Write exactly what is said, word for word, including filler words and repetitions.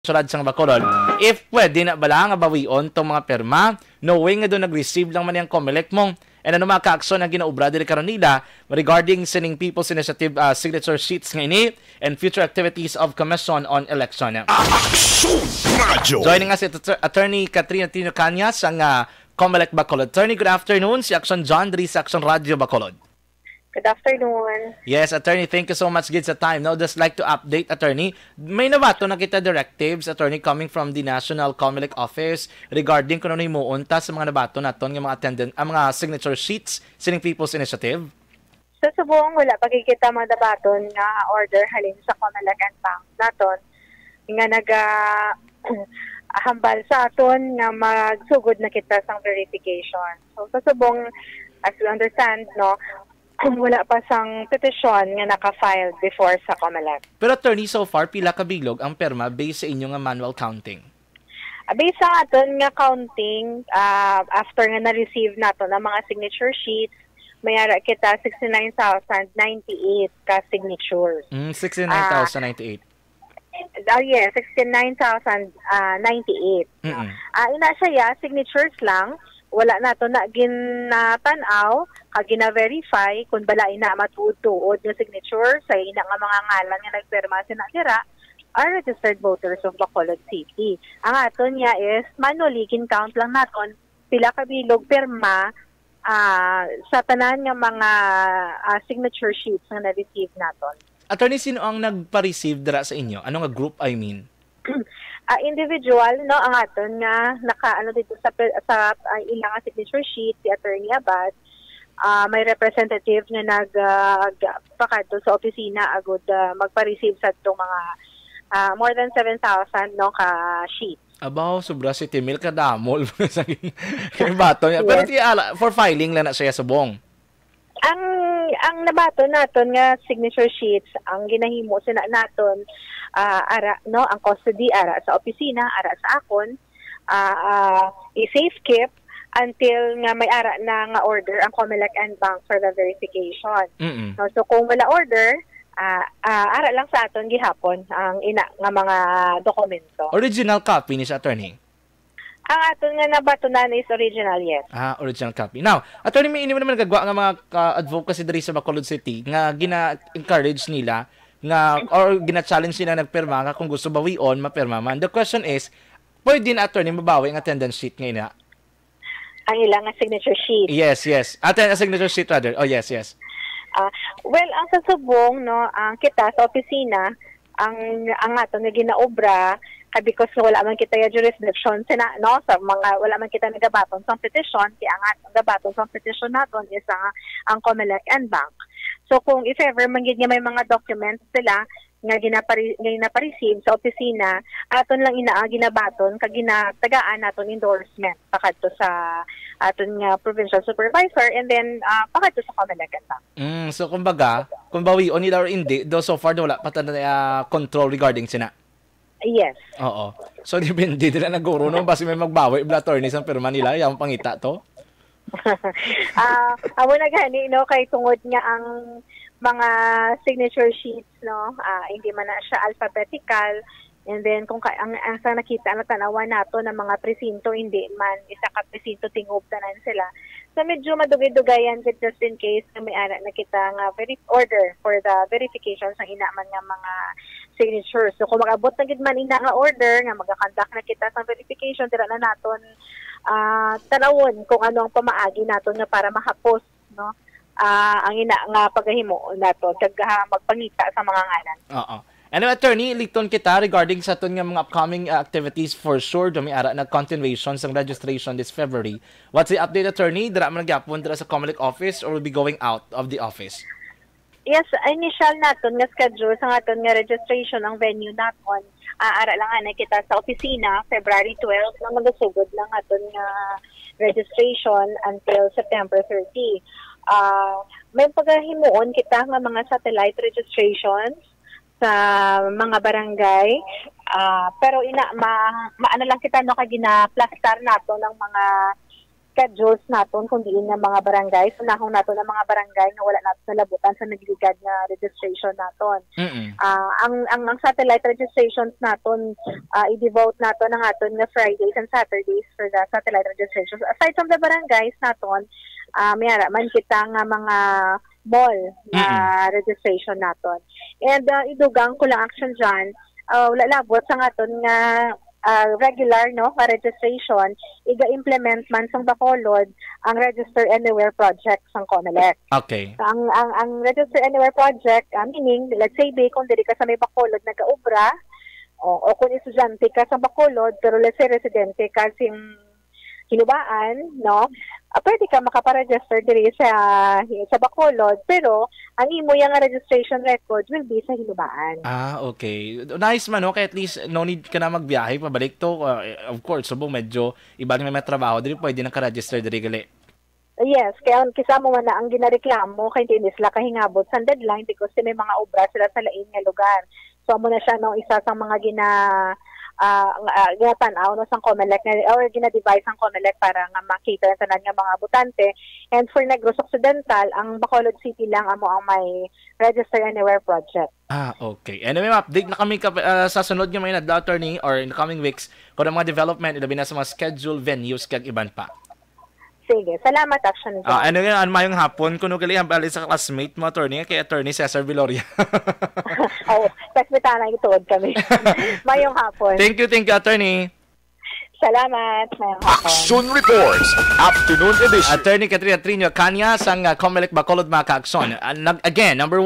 syudad sang Bacolod, if pwede na bala nga bawion tong mga pirma, knowing nga do nag-receive lang man ang Comelec mo, and ano mga kaaksyon ang ginaobra diri karon nila regarding sining People's Initiative, ah, signature sheets nga ini and future activities of Commission on Election. Aksyon Radio. Joining us si Attor-, Attorney Katrina Tino Cañas, ang, ah, Comelec Bacolod. Attorney, good afternoon. Si Aksyon John diri sa Aksyon Radio Bacolod. Good afternoon. Yes, attorney, thank you so much gid sa time. Now, just like to update, attorney, may nabaton na kita directives, attorney, coming from the National Comelec Office regarding kung ano himuon ta sa mga nabaton naton nga mga attendance, ang mga signature sheets sining People's Initiative. Sa subong, wala pa gid kita mga nabaton nga order halin sa Comelec and Bank naton nga naga hambal sa aton nga magsugod na kita sang verification. So, sa subong, as we understand, no, wala pa sang petisyon nga naka-file before sa Comelec. Pero, attorney, so far, pila ka bilog ang pirma based sa inyo nga manual counting? Ah, based sa aton nga counting, ah, after nga na-receive naton ang mga signature sheets, may ara kita sixty-nine thousand ninety-eight ka signatures. Mm, sixty-nine thousand ninety-eight. Ah, yes, sixty-nine thousand, ah, ninety-eight, no? Mm-mm. Ah, ina siya, ya, signatures lang. Wala nato na ginatan-aw kag gina-verify kung bala ina matuod-tuod nga signature sa ina nga mga ngalan nga nagpirma sina dira are registered voters of Bacolod City. Ang aton niya is manually gin-count lang naton pila ka bilog pirma, ah, sa tanan nga mga, ah, signature sheets nga na-receive naton. Attorney, sino ang nagpa-receive dira sa inyo? Ano nga group, I mean? Ah, individual, no, ang aton nga naka, ano, dito sa pe-, sa, ah, ila nga signature sheet, si Attorney Abad, ah, may representative nga nag, ah, ga-, pakadto sa opisina agud, ah, magpa-receive sa atong mga, ah, more than seven thousand, no, ka sheet. Abaw, sobra siyete mil ka damol sa kay baton niya. Pero Yes. ti ala, for filing lang na siya subong. Ang, ang nabaton naton nga signature sheets, ang ginahimo sina naton, ah, ara, no, ang custody ara sa opisina, ara sa akon, ah, ah, i-safekeep until nga may ara na nga order ang Comelec and Bank for the verification. Mm-mm. No, so kung wala order, ah, ah, ara lang sa aton gihapon ang ina nga mga dokumento. Original copy ni sa attorney? Ang aton nga nabatunan is original, yes. Ah, original copy. Now, attorney, may inyo naman nagagwa nga mga ka-advocacy diri sa Bacolod City nga gina-encourage nila nga or gina-challenge nila nagpirma nga kung gusto bawion, mapirma man. The question is, pwede na, attorney, mabawi ang attendance sheet nga ina? Ang ilang nga signature sheet. Yes, yes. Attend, a signature sheet rather. Oh, yes, yes. Ah, well, ang sa subong, no, ang kita sa opisina, ang, ang aton nga ginaobra, kay because nga wala man kita ya jurisdiction sina, no, sa mga, wala man kita nagabaton sang petisyon, kay ang at-, gabaton sang petisyon naton is ang, ang Comelec and Bank. So, kung if ever man gid nga may mga documents sila nga ginapari-, nga ginapa-receive sa opisina, aton lang ina, ah, ginabaton kag ginatagaan naton endorsement pakadto sa aton nga provincial supervisor and then, ah, pakadto sa Comelec and Bank. Mm, so kumbaga, kung bawion nila or hindi, though so far wala pa ta na, ah, control regarding sina. Yes. Oo. So depende nila na guro, no? Basi may magbawi, bla, attorney, sang pirma nila, yung pangita to. Ah, amo na gani, no, kay tungod nga ang mga signature sheets, no, ah, hindi man na siya alphabetical, and then kung ka, ang, ang sa nakita, natanawan nato ng mga presinto, hindi man isa ka presinto tingob tanan sila. So medyo madugay-dugayan gid just in case nga may ara na kita nga veri-, order for the verification sa ina man nga mga signature. So kung mag-abot na gid man ina nga order nga magakandak na kita sa verification, dira na naton, ah, tanawon kung ano ang pamaagi naton nga para mahapos, no, ah, ang ina nga pagahimo naton kag, ah, magpangita sa mga ngalan. Oo. Anyway, attorney, liton kita regarding sa aton nga mga upcoming, ah, activities. For sure, do may ara na continuation sang registration this February. What's the update, attorney? Dira man gyapon dira sa Comelec office or will be going out of the office? Yes, initial naton nga schedule sa aton nga registration ang venue naton. Ah, ara lang ana kita sa opisina, February twelve na magasugod lang aton nga registration until September thirty. Ah, may pagahimuon kita nga mga satellite registrations sa mga barangay. Ah, pero ina, ma-, maano lang kita, no, kay ginaplastar nato ng mga schedules naton kung diin nga mga barangay. So, nahon naton ang mga barangay nga wala naton nalabutan sa nagligad nga registration naton. Mm-mm. Ah, ang, ang, ang satellite registrations naton, ah, i-devote naton ang aton nga Fridays and Saturdays for the satellite registrations. Aside from the barangays naton, ah, may ara man kita nga mga mall na registration naton. And, ah, idugang ko lang, Action John, ah, wala labot sa aton nga, ah, regular, no, nga registration, iga-implement man sang Bacolod ang Register Anywhere project sang Comelec. Okay. So, ang, ang, ang Register Anywhere project, ah, meaning, let's say, be, kung diri ka sa may Bacolod nagaobra, o, o kung estudyante ka sa Bacolod, pero let's say, residente ka sing Hinubaan, no? Ah, pwede ka makaparegister diri sa, sa Bacolod, pero ang imo yang registration record will be sa Hinubaan. Ah, okay. Nice man, no? Kaya at least, no need ka na magbiyahe pabalik to. Uh, of course, subong medyo iba nga may trabaho, dili pwede nakaregister diri gali. Yes, kaya ang kisa mo man na ang ginareklamo kay hindi sila kahingabot sa deadline because may mga obra sila sa lain nga lugar. So, amo na siya, no, isa sa mga gina, ah, nga, ah, ginatan-aw, no, sang Comelec nga, or gina-devise ang Comelec para nga ma-cater ang tanan nga mga botante. And for Negros Occidental, ang Bacolod City lang amo ang may Register Anywhere project. Ah, okay. Anyway, ma-update na kami kap- ah, sa sunod nga mga inadlaw, attorney, or in the coming weeks, kung ang mga development, ilabi na sa mga schedule, venues, kag iban pa. Sige, salamat, Action Ah, John. Anyway, ang mayong hapon, kuno gali ang bali sa classmate mo, attorney, kay Attorney Cesar Viloria. Oh, tas may tanang ituod kami. Mayong hapon. Thank you, thank you, attorney. Salamat. Mayong hapon. Action Reports, Afternoon Edition. Attorney Katrina Trino Kanya sang uh, Comelec Bacolod, mga ka-action. Uh, nag- again, number